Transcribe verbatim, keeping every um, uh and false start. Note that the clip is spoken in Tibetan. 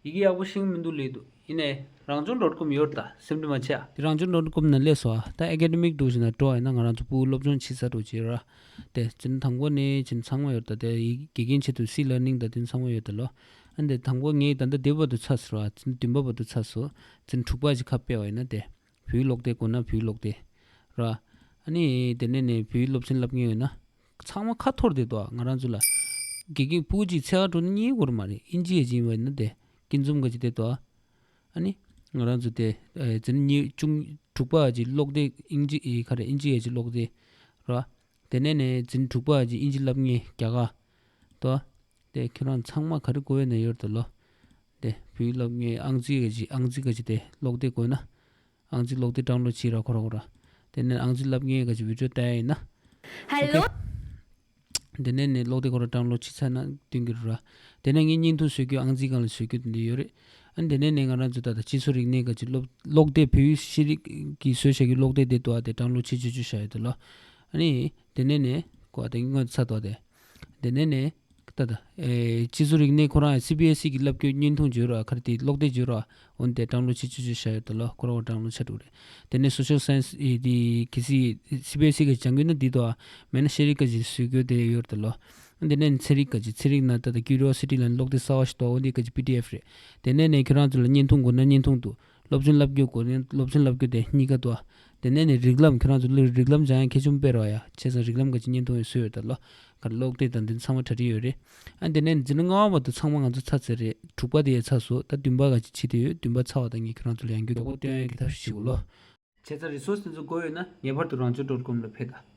ཡི་གེ་ཡག་པོ་ཤེས་ཀྱི་མི་འདུག་ལབ་འདུག་ཡིན་ནའི་རང་སྦྱོང་ཌོཊ་ཀོམ་ཡོད་རེད་ད། སེམས་ཁྲལ་མ་བྱེད་ཨ། དེ་རང་སྦྱོང་ཌོཊ་ཀོམ་ནང་སླེབས་སོང་ཨ། ད་ཨེ་ཀ་ཌེ་མིག་འདྲ་བོ་ཞིག་ནང་འགྲོ་ཡིན་ན་ང་རང་ཚོ་ཕྲུ་གུ་སློབ་སྦྱོང་བྱེད་ས་འདྲ་བོ་ཅིག་ར། དེ་འཛིན་གྲྭ་དང་པོ་ནས་བྱས་ནས་ཚང་མ་ཡོད་རེད་ད། དེ་ཡི་དགེ་རྒན་ཆེད་དུ་སི་ལར་ནིང་དང་དེ་ཚང་མ་ཡོད་རེད་ད་ལོ། ཨ་ནི་དེ་དང་པོ་ངས་ད་ལྟ་དེ་བར་དུ་ཚར་སོང་ར། འཛིན་བདུན་པ་བར་དུ་ཚར་སོང་། འཛིན་དྲུག་པ་ཅིག་ཁ་ཕྱེ་བ་ཡིན་ན་དེ། བོད་ཀློག་དེབ་དགོས་ན་བོད་ཀློག་དེབ་ར། ཨ་ནི་དེ་ནས་ནས་བོད་སློབ་ཚན་བསླབ་མཁན་ཡོད་ན། ཚང་མ་ཁ་འཐོར་བསྡད་འདུག་ང་རང་ཚོ་ལ། དགེ་རྒན་ཕྲུ་གུ་གཅིག་འཚོལ་ག་འགྲོ་ན་རྙེད་དགོས་རེད་མ་རེད། ཨིན་ཇི་ཡི་ཡིན་པ་ཡིན་ན་དེ་ཀུན་འཛོམས་ག་ཅིག་བསྡད་འདུག་ཨ་ནི་ང་རང་ཚོ་དེ་འཛིན་གཉིས་བཅུ་དྲུག་པ་གི་ཀློག་དེབ་ཨིན་ཇི་ཡི་ག་རེ་ཨིན་ཇི་ཡི་ཀློག་དེབ་ར། དེ་ནས་ནས་འཛིན་དྲུག་པ་གི་ཨིན་ཇི་བསླབ་མཁན་རྒྱ་གར་འདུག་དེ་ཁྱོད་རང་ཚང་མ་ག་རེ་དགོས་ཡོད་ན་ཡོད་རེད་ད་ལོ། དེ་བོད་བསླབ་མཁན་ཨང་རྩིས་ག་ཅིག་ཨང་རྩིས་ག་ཅིག་དེ་ཀློག་དེབ་དགོས་ན། ཨང་རྩིས་ཀློག་དེབ་ཌའུན་ལོཌ་བྱེད་ར་ཁོ་ར་ཁོ་ར། དེ་ནས་ཨང་རྩིས་བསླབ་མཁན་ག་ཅིག་བི་ཌིའོ་ལྟ་ཡ་ཡིན་ན། ཧེ་ལོ། དེ་ནས་ནས་ཀློག་དེབ་ཁོ་ར་ཌའུན་ལོཌ་བྱེད་ཚར་ན་སྟོན་གྱི་རེད་ར། དེ་ནས་ངས་བརྙན་ཐུང་བཟོ་རྒྱུ་ཨང་རྩིས་སྒང་ལ་བཟོ་རྒྱུ་དེ་འདྲ་ཡོད་རེད། ཨ་ནི་དེ་ནས་ནས་ང་རང་ཚོ་ད་ལྟ་སྤྱི་ཚོགས་རིག་གནས་ག་ཅིག་ཀློག་ཀློག་དེབ་བོད་ཡིག་ཤེས་རིག་གི་བཟོས་བྱ་རྒྱུ་ཀློག་དེབ་དེ་འདུག་ཨ། དེ་ཌའུན་ལོཌ་བྱེད་བྱེད་བྱེད་བྱ་ཡོད་དེ་ལོ། ཨ་ནི་དེ་ནས་ནས་ཀོ་ཨ་དེ་ངོ་ཚ་དོ་དེ། དེ་ནས་ནས་ད་ད་ཨེ་སྤྱི་ཚོགས་རིག་གནས་ཁོ་རང་སི་བི་ཨེས་ཨི་གི་བསླབ་བྱའི་བརྙན་ཐུང་བརྗོད་ར་ཁར་དེ་ཀློག་དེབ་བརྗོད་ར། འོན་ཏེ་ཌའུན་ལོཌ་བྱེད་བྱེད་བྱེད་བྱ་ཡོད་དེ་ལོ། ཁོ་རང་ཌའུན་ལོཌ་བྱ་འགྲོ་རེད། དེ་ནས་སོ་ཤལ་སའེན་སི་ཨེ་དེ་གལ་སྲིད་སི་བི་ཨེས་ཨི་གི་སྦྱང་གི་ན་འདི་དོ་ཨ། མེད་ན་ཤེས་རིག་ག་ཅིག་བཟོ་རྒྱུ་དེ་ཡོད་དེ་ལོ། དེ་ནས་ཚན་རིག་ག་ཅིག་ཚན་རིག་ནང་ད་ད་ཀུ་རི་ཨོ་སི་ཊི་ལ་ཀློག་དེབ་གསར་བ་ཞིག་འདུག་འོན་ཏེ་ག་ཅིག་པི་ཌི་ཨེཕ་རེད། དེ་ནས་ནས་ཁྱོད་རང་ཚོ་ལ་བརྙན་ཐུང་དགོས་ན་བརྙན་ཐུང་འདུག་སློབ་ཚན་བསླབ་རྒྱུ་དགོས་ན་སློབ་ཚན་བསླབ་རྒྱུ་དེ་གཉིས་ཀ་འདུག་ཨ། དེ་ནས་ནས་རིགས་ལམ་ཁྱོད་རང་ཚོ་ལ་རིགས་ལམ་སྦྱང་ཡ་གལ་ཆེན་པོ་དཔེ་ར་ཡ། བྱས་ཙང་རིགས་ལམ་ག་ཅིག་བརྙན་ཐུང་ཡོད་བཟོས་ཡོད་ད་ལོ། ག་ཀློག་དེབ་དང་འདི་ཚང་མ་གྲ་སྒྲིག་ཡོད་རེད། ཨ་འདི་ནས་འཛིན་གྲྭ་ལྔ་པ་བར་དུ་ཚང་མ་ང་ཚོ་ཚར་ཚར་རེད། དྲུག་པ་དེ་ཡང་ཚར་སོང་། ད་བདུན་པ་ག་ཅིག་བྱེད་དུ་ཡོད། བདུན་པ་ཚར་བ་དང་ངས་ཁྱོད་རང་ཚོ་ལ་ཡང་བསྐྱར་མགྱོགས་པོ་སྟོན་ཡ་གི་ཐབས་ཤེས་བྱེད་དགོས་ལོ། བྱས་ཙང་རི་སོར་སི་དེ་ཚོ་དགོས་ཡོད་ན་ངེས་པར་དུ་རང་སྦྱོང་ཌོཊ་ཀོམ་ལ་ཕེབས་དང་།